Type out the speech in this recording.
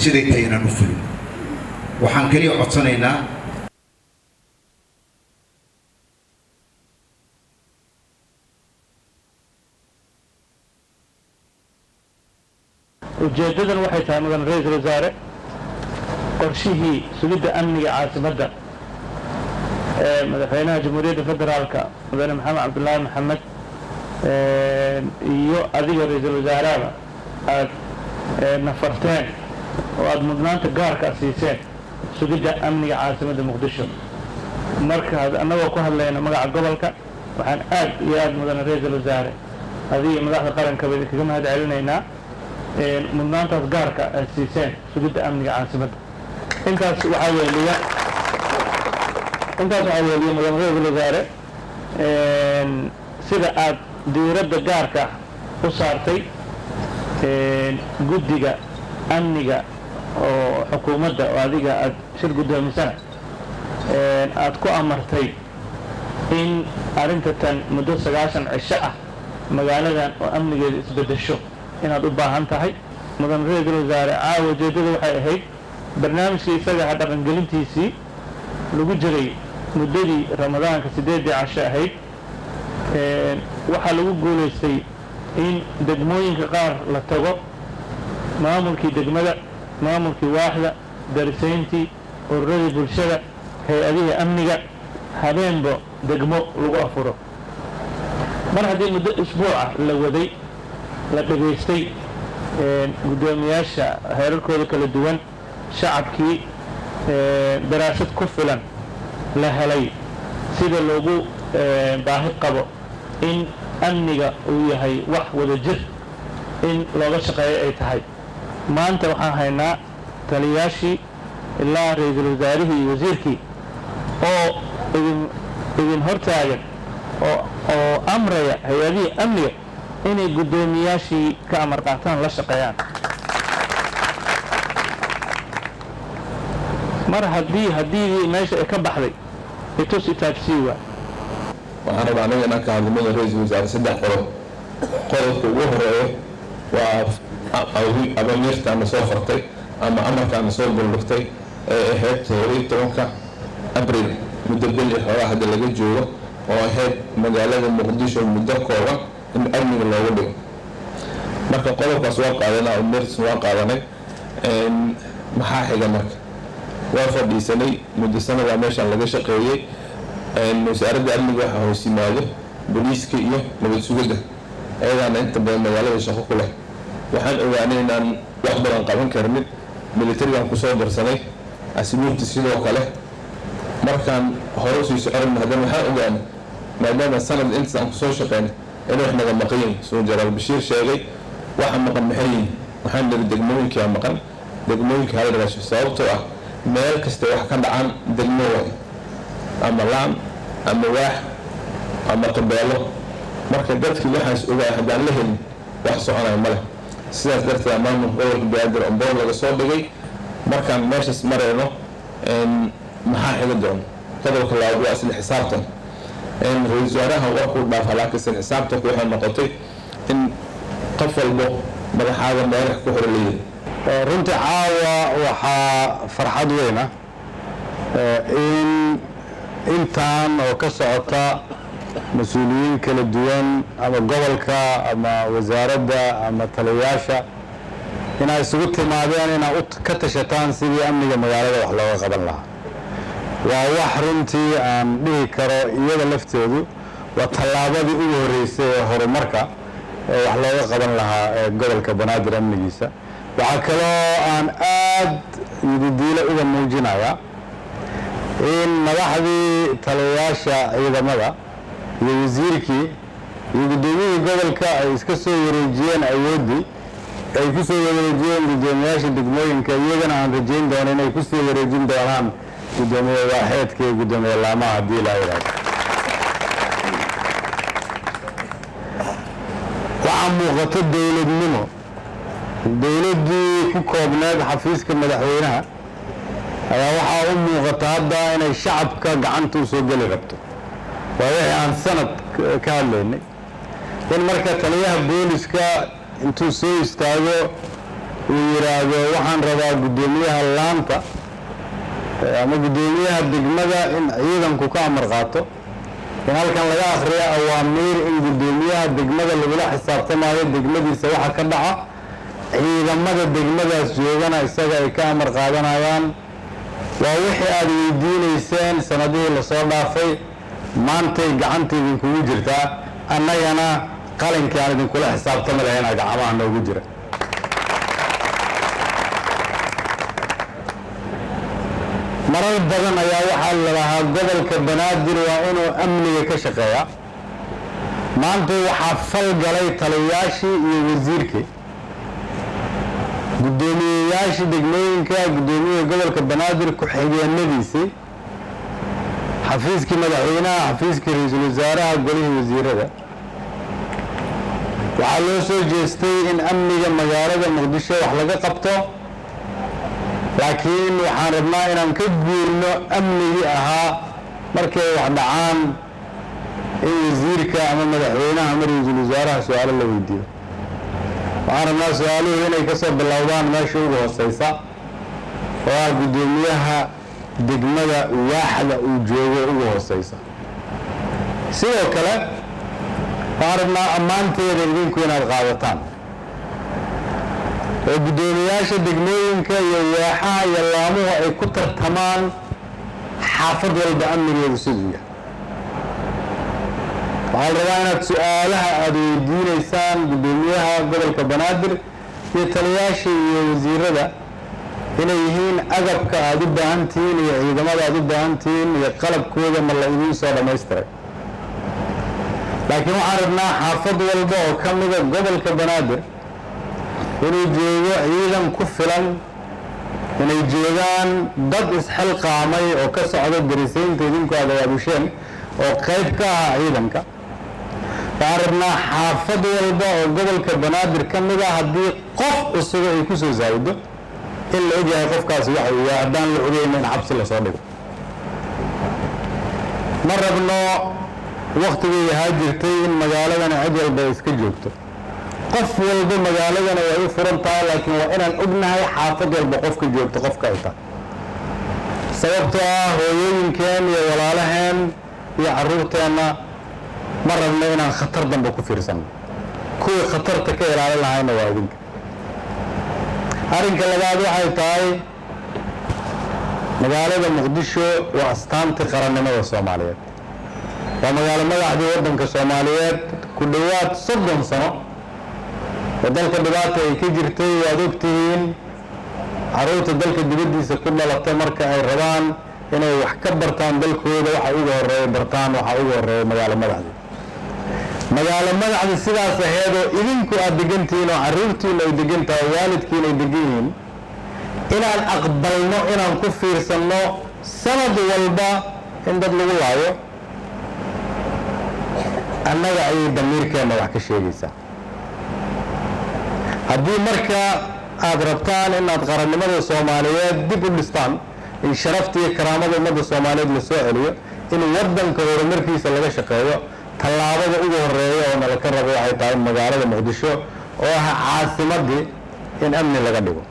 Siday tahay inaan u fulino. Waxaan keliya codsanaynaa. Ujeeddadan waxay tahay, mudan ra-iisul wasaare, qorshihii sugidda amniga caasimadda ee madaxweynaha Jamhuuriyadda Federaalka, mudane Maxamed Cabdulaahi Maxamed, iyo adiga ra-iisul wasaarahaba aada nafarteen oo aada mudnaanta gaarka siiseen sugidda amniga caasimadda Muqdisho. Marka annagoo ku hadlayna magaca gobolka, waxaan aad iyo aad, mudane ra-iisul wasaare, adiga madaxda qarankaba idinkaga mahad celinaynaa mudnaantaas gaarka aad siiseen sugidda amniga caasimadda. Intaas waxaa weeliya, mudan ra-iisul wasaare, sida aad diiradda gaarka u saartay guddiga amniga oo xukuumadda oo adiga aad shir guddoomisana aad ku amartay in arrinta tan muddo 90 cisho ah magaaladan oo amnigeeda isbeddesho inaad u baahan tahay. Mudan ra-iisul wasaare, caawa ujeeddada waxay ahayd barnaamijkii isaga ha dhaqangelintiisii lagu jiray muddadii Ramadaanka 8-dii casho ahayd. Waxaa lagu guulaystay in degmooyinka qaar la tago, maamulkii degmada, maamulkii waaxda, darisayntii, ururadii bulshada, hay-adihii amniga, habeenba degmo lagu afuro. Mar haddii muddo isbuuca la waday, la dhegaystay guddoomiyaasha heerarkooda kala duwan, shacabkii, daraasad ku filan la helay sida loogu baahi qabo in amniga uu yahay wax wada jir in looga shaqeeyo ay tahay, maanta waxaan haynaa taliyaashii ilaa ra-iisul wasaarihii iyo wasiirkii oo idin hortaagan oo amraya hay-adihii amniga inay guddoomiyaashii ka amar qaataan, la shaqeeyaan. Mar haddiidii meesha ay ka baxday, itus itaabsii waa. Waxaan rabaa aniga inaan ka hadlo, mudan ra-iisul wasaare, saddex qodob. Qodobka ugu horeeyo waa awaamiirtaana soo fartay ama amarkaana soo duldhigtay ee ahayd 17-ka Abril, muddo bil iyo xoogaa hadda laga joogo, oo ahayd magaalada Muqdisho muddo kooban in amniga loogu dhigo. Marka qodobkaas waa qaadanay, awaamiirtaas waa qaadanay. Maxaa xiga? Marka waa fadhiisanay muddo sanadaa meeshaan laga shaqeeyey. Wasaaradda amniga waxaa hoos yimaado booliiska iyo nabad sugidda, ayadaana inta badan magaalada shaqo ku leh. Waxaan ogaanay inaan wax badan qaban karnin. Militarigaan kusoo darsanay, asluubta sidoo kale. Markaan hore usii soconayna, haddana waxaan ogaanay, maadaama sanad intaas aan kusoo shaqeynay, inay wax naga maqan yihin. Suu Jalaal Bashiir sheegay, waxa maqan maxay yihin? Waxaan niri degmooyinkaa maqan, degmooyinka hala dhagaasho, sababtoo ah meel kasta wax ka dhacaan degmo waay, ama laan ama waax ama qabeelo. Marka dadkii waxaas ogaay haddaan la helin, wax soconaya ma leh. Sidaas darteed maamulka gobolka Banaadir omboor laga soo dhigay. Markaan meeshaas marayno, maxaa xiga doona? Qodobka labaad waa isla xisaabtan. Ra-iisul wasaaraha warkuu dhaafa, laakiin isla xisaabtanku waxay noqotay in qof walbo madaxaaga meelax ku xoro la yiri. Runtii caawa waxaa farxad weyn ah in intaan oo ka socota mas-uuliyiin kala duwan, ama gobolka ama wasaaradda ama taliyayaasha, inay isugu timaadeen inaa ka tashataan sidii amniga magaalada wax looga qaban lahaa. Waa wax runtii aan dhihi karo iyada lafteedu waa tallaabadii ugu horreysay ee horumarka ee wax looga qaban lahaa ee gobolka Banaadir amnigiisa. Waxaa kaloo aan aad yididiilo uga muujinayaa in madaxdii taliyayaasha ciidamada iyo wasiirkii iyo guddoomiyihii gobolka ay iska soo wareejiyeen awooddii, ay ku soo wareejiyeen guddoomiyaasha degmooyinka, iyagana aan rajayn doono inay ku sii wareejin doonaan guddoomiye waaxeedka iyo guddoomiye laamaha, haddii laa yidhahdo. Waxaa muuqato dowladnimo. Dowladdii ku koobneed xafiiska madaxweynaha ayaa waxaa u muuqata hadda inay shacabka gacanta u soo geli rabto. Waa wixii aan sanad ka hadlaynay, in marka taliyaha booliska intuu soo istaago Uu yidhaahdo waxaan rabaa guddoomiyaha laanta ama guddoomiyaha degmada in ciidanku ka amar qaato, in halkan laga akhriyo awaamiir in guddoomiyaha degmada lagula xisaabtamayo degmadiisa waxa ka dhaca, ciidamada degmadaas joogana isaga ay ka amar qaadanayaan. Waa wixii aada weydiineyseen sanadihii lasoo dhaafay. Maantay gacanta idinkugu jirtaa, annagana qalinkii aan idinkula xisaabtami lahayna gacmaha noogu jira. Marar badan ayaa waxaa la lahaa gobolka Banaadir waa inuu amniga ka shaqeeyaa. Maanta waxaa falgalay taliyayaashii iyo wasiirkii, guddoomiyeyaashii degmooyinka, guddoomiyaha gobolka Banaadir ku-xigeenadiisii, xafiiskii madaxweynaha, xafiiskii ra-iisul wasaaraha, golihii wasiirada. Waxaa loo soo jeestay in amniga magaalada Muqdisho wax laga qabto, laakiin waxaan rabnaa inaan ka guurno amnigii ahaa markay wax dhacaan in wasiirka ama madaxweynaha ama ra-iisul wasaaraha su-aalo la weydiiyo. Waxaan rabnaa su-aaluhu inay ka soo bilowdaan meesha ugu hooseysa, oo ah guddoomiyaha degmada waaxda uu joogo ugu hooseysa. Sidoo kale waxaan rabnaa ammaanteeda idinku inaad qaadataan, oo guddoomiyaasha degmooyinka iyo waaxaha iyo laamuhu ay ku tartamaan xaafad walba amnigeedu siduu yahay. Waxaa la rabaa inaad su-aalaha aada weydiineysaan guddoomiyaha gobolka Banaadir iyo taliyaasha iyo wasiirada inay yihiin agabka aada u baahan tihiin iyo ciidamada aada u baahan tihiin iyo qalabkooda ma la idiin soo dhammaystiray. Laakiin waxaan rabnaa xaafad walba oo ka mida gobolka Banaadir inuu joogo ciidan ku filan, inay joogaan dad isxilqaamay oo ka socda darisaynta idinku aad abaabisheen oo qayb ka ah ciidanka. Waxaan rabnaa xaafad walba oo gobolka Banaadir ka mid ah haddii qof cusuba ay ku soo zaa'ido in la ogyahay qofkaasi waxa uu yahay, haddaan la ogeyna in xabsi lasoo dhigo. Ma rabno waktigay ahaa jirtay in magaaladana cid walba ay iska joogto. Qof walba magaaladana way u furan tahay, laakiin waa inaan ognahay xaafad walba qofka joogto qofka ay tahay, sababtoo ah hooyooyinkeen iyo walaalaheen iyo carruurteenna ma rabno inaan khatar dambe ku fiirsanno. Kuwii khatarta ka ilaalin lahayna waa idinka. Arrinka labaad waxay tahay magaalada Muqdisho waa astaantii qarannimada Soomaaliyeed, waa magaalo madaxdii waddanka Soomaaliyeed. Ku dhowaad 30 sano oo dalka dhibaata ay ka jirtay, waad ogtihiin, carruurta dalka dibaddiisa ku dhalata marka ay rabaan inay wax ka bartaan dalkooda, waxa ugu horeeya bartaan waxa ugu horeeya magaalo madaxdii. Magaalo madaxdii sidaas aheedoo idinku aada degantihiin oo carruurtiina ay degan tahay oo waalidkiina ay degan yihiin, inaan aqbalno inaan ku fiirsanno sanad walba in dad lagu laayo, annaga ayay damiirkeenna wax ka sheegaysaa. Haddii marka aada rabtaan inaad qarannimada Soomaaliyeed dib u dhistaan, in sharafta iyo karaamada ummadda Soomaaliyeed la soo celiyo, in waddanka horumarkiisa laga shaqeeyo, tallaabada ugu horeeya oo nala ka rabo waxay tahay magaalada Muqdisho oo ah caasimaddii in amni laga dhigo.